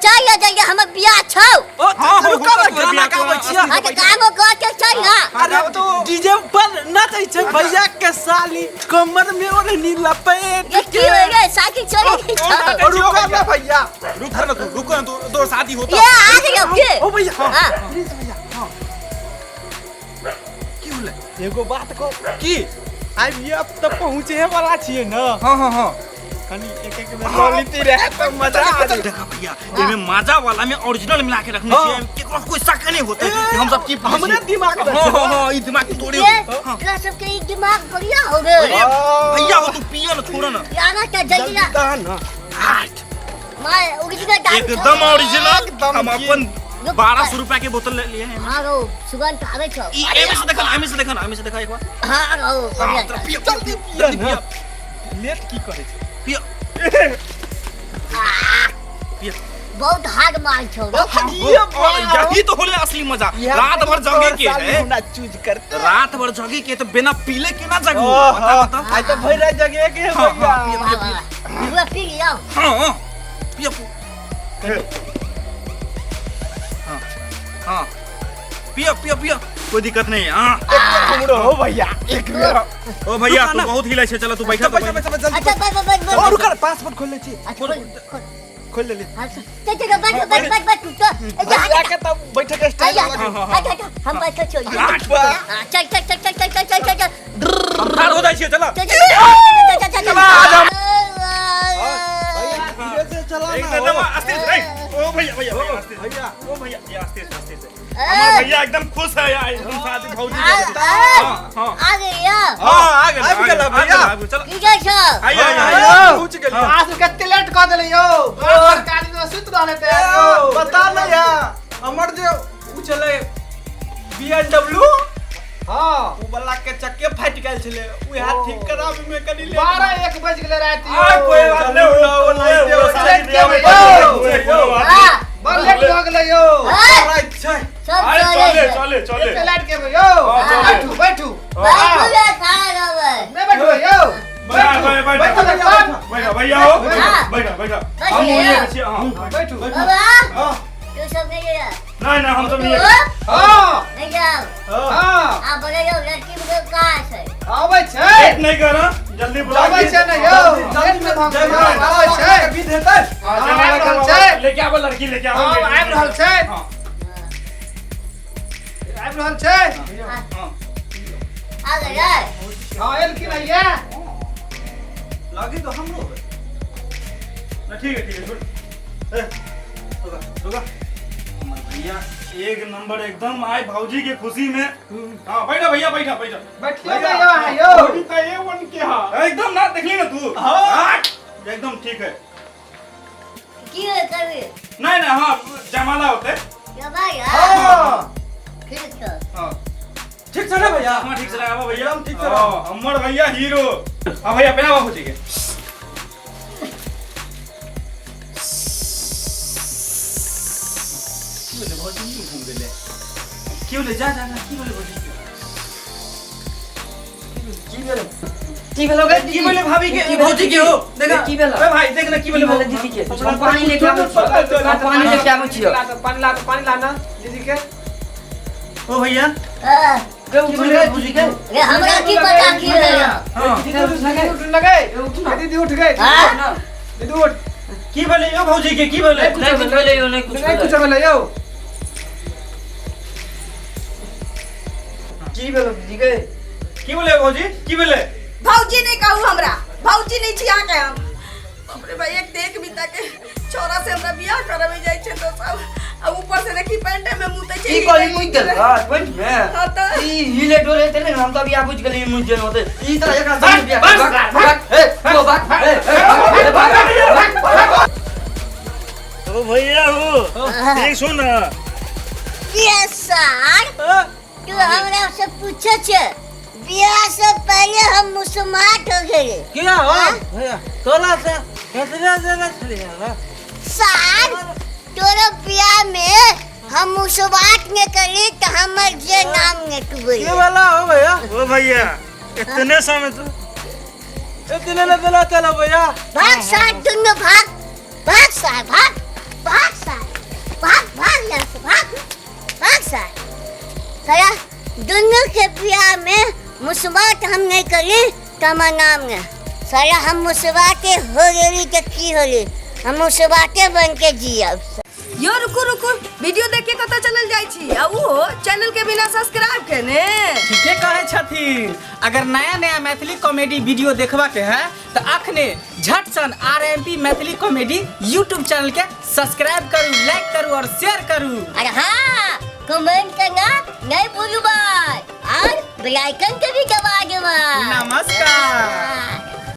चल जल्दी हमर बियाह छौ। ओ हाँ, हाँ, रुका ना, तोहर गाना बियाह गाबै तोरा छियै। हाँ तऽ गानो गा के चल ना। अरे तो डीजे पर नाचै छै भैया के साली कमर में ओढ़नी लपेट ये की के। हो गए साइकिल चले गई छौ। ओ रुका ना भैया। रुक ना तू, रुक ना तू, तोर शादी होता। ये आ गई अब के। ओ भैया। हाँ। प्लीज भैया। हाँ। की होलै? एगो बात कहो की आईवीएफ तऽ पहुँचे वाला छियै ना। हाँ हाँ हाँ। कनी एक एक बेर लऽ लेती रहे तऽ मजा आ जेतै। देखा भैया, एमे माजा वाला में ओरिजिनल मिला के रखने हाँ। छियै, केकरो कोई शक नहीं होते कि हम सब की पीबै हमरे छियै। दिमाग में हाँ छै। हाँ हाँ, ई दिमाग तोड़े। ये हाँ। तोरा सबके ई दिमाग बढ़िया हो गए। अरे भैया हो, तू पिया ना, छोड़ो ना। आना क्या जल्दी ना। जल्दी ना। मार ओरिजिनल दारू छौ। एकदम ओरिजिनल। एकदम हम की। अपन 1200 रुपया के बोतल ले लिए हैं। हाँ रो सुगंध आवे छौ। ई एमे से देखा ना, एमे से देखा ना, एमे से देखा एक बार। हाँ रो हाँ, बढ़िया। तोरा पिया, पिया, जल्दी पिया, पिया ना। पिया, लेट की करै छै? पिया, पिया। बहुत हार्ड मार छौ रो। ये और यही तो होले असली मजा। रात भर जगे के है। हमरा चूज करते। रात भर जगे के तो बिना पीले के ना जगू। ओहो, बता बता। आइ तऽ भरि राति जगे के है हाँ, भैया। हाँ, पिया, वाह, वाह, पूरा पी लियो। हाँ हाँ, पिया पिया। हाँ हाँ, पिया पिया पिया, कोई दिक्कत नहीं है। हाँ। हमरो हो भैया एक बेर। ओ भैया, रुका तू ना। बहुत हिलै छै, चलो तू बैठा। बैठा बैठा बैठा जल्दी। अच्छा बैठ बैठ बैठ। ओ रुका, पासपोर्ट खोल ले छी। अच्छा खोल खोल। खोल ले। हाँ, चल चल बैठ बैठ बैठ बैठ तू तो भैया के तब बैठे के स्टाइल हट अलग है। हट हट, हम बैठे छो। हाँ, चल चल चल चल चल चल चल चल चल। हम ठाढ़ हो जाइ छियै, चलो। चल चल चल चल चल। भैया धीरे से चला ना। एकदम हो। आस्ते से, ए, ओ भैया भैया भैया आस्ते से। भैया। ओ भैया, ये आस्ते से, आस्ते से। हमर भैया एकदम खुश है यार, एकदम शादी भौजी के। हाँ हाँ। आ गया। हाँ, आ गेल। आबि गेल भैया। आ गेल, चलो। की जाइ छौ? आइए आइए आइए। हाँ, पहुँच गेलियै। आज कते लेट कऽ देले यौ, घर के आदमी सुति रहले ते ए, पता नहीं है हमर जे उ छलै BMW। हाँ। उ वाला के चक्के फाटि गेल छलै, उएह ठीक कराबे में कनी लेट। 12 1 बज गेलै राति यौ। आ, कोई बात नहीं, चलू ना, ओ, ओ, ओ, ओ, शादी लेट के बियाह में भैया। कोनो बात नहीं। हाँ। बड़ लेट भऽ गेलै यौ। हाँ, राति छै। सब अरे चले चले छै। चले चले। एते लेट के यौ? हाँ, चले। बैठू बैठू। बैठू रे, खड़ा रहबै। नहि बैठू यौ। बैठ बैठ बैठ। बैठू बैठू। बैठा भैया हो। हाँ। बैठा बैठा। बैठ हम गया। ओहिए छियै, हाँ। बैठू। बाबा। हाँ। तू सब नहीं गया? नहीं नहीं, हम सब नहीं। तू हाँ। नहीं जाओ। हाँ। आ बड़े लोग लड़की मुझे कहाँ से? आबै छै। लेट नहीं कर, जल्दी बुला। आबै छै ने यौ। जल्दी लेट नहि भऽ जय गेलै, आबै छै। विध हेतै। हाँ, आबि रहल छै। लेके आबो लड़की, लेके आबो। हाँ, आबि रहल छै। हाँ। आबि रहल छै। हाँ। आ गया। हाँ, एलखिन हैया। लगी तो हमरो है। ना, ठीक है ठीक है, छोड़। ए, रुका रुका, हमर भैया एक नंबर एकदम आए भौजी के खुशी में। हाँ, बैठा भैया, बैठा बैठा। बैठियो ने यौ अहाँ यौ। भौजी तऽ ए वन के हा। एकदम ना देखली ना तू। हाँ। हाँ, एकदम ठीक है। की है कभी? नहीं नहीं, हाँ, जयमाला होते। क्या भाई? हाँ। ठीक है। हाँ। ठीक छै ने भैया? हाँ, ठीक से लगाबो भैया। एकदम ठीक से। हाँ, हमर भैया हीरो। हाँ भैया, पहनावा भौजी के। की भेलै भौजी, की घूम गेलै? की भेलै? जा जा जा, की भेलै भौजी? की भेल? की भेल गे? की भेलै भाभी के, भौजी के हो? देखा। की भेल? ए भाई, देख ना की की भेलै। भेल दीदी के? हम पानी लेके आबै छी, हम पानी लेके आबै छियै। ला तऽ पानी ला, तऽ पानी ला ना दीदी के। ओ भैया। हाँ। गे उठ गे भौजी के। रे हमरा की पता की है? हाँ। दीदी उठ ना गे। दीदी उठ ना गए, दीदी उठ गए। हाँ। दीदी उठ। की भेलै यौ भौजी के, की भेलै? नहीं कुछ भेलै यौ, नहीं कुछ नहि कुछ भेलै। भेलै यौ। की भेल दीदी के? की भेलै भौजी, की भेलै? भौजी नहीं कहू हमरा, भौजी नहीं छी अहाँके हम। बाप रे भाई, एक देख बिता के छोरा से हमरा बियाह करबै जाइ छै तो सब, आ ऊपर से देखी पेंटे में मुतै छै। की कहली, मुइ गेल पेंट में? हाँ तऽ। ई हिले डोले ते ने, हम तऽ अभी आ बुझि गेलियै मुइ गेल होतै। ई तऽ एकरा संगे बियाह भाग भाग, ए ओ भाग, ए ए भाग, ए भाग भाग। ओ भैया हो, ठीक सुन ना। ये सार, तू हमरा से पूछे छे, बियाह से पहले हम मुसलमान हो गए? किया हो भैया, तोला से केतना देने छलियै ना? सार, तोरा बियाह में हम मुसलमान ने करी तो हमर जे नाम ने तू बोल। के वाला हो भैया? ओ भैया, इतने समय तो इतने ने देला चलो भैया। भाग सार, दुनू भाग भाग सार, भाग भाग सार। साला दुनू के बियाह में मुसबात हम नहीं करी तो हमार नाम ने साला हम मुसबाते हो गेली तो की होली, हम मुसबाते बन के जियब। यो रुकू रुकू, वीडियो देख के कतऽ चलल जाइ छी? आ उहो चैनल के बिना सब्सक्राइब केने। ठीके कहै छथिन। अगर नया नया मैथिली कॉमेडी वीडियो देखबा के है तो अखने झट सन RMP Maithili comedy YouTube channel के सब्सक्राइब करू, लाइक करू और शेयर करू। अरे हाँ, कमेंट करना नहीं भूलू भाई, और बेल आइकन के भी दबा देबा। नमस्कार।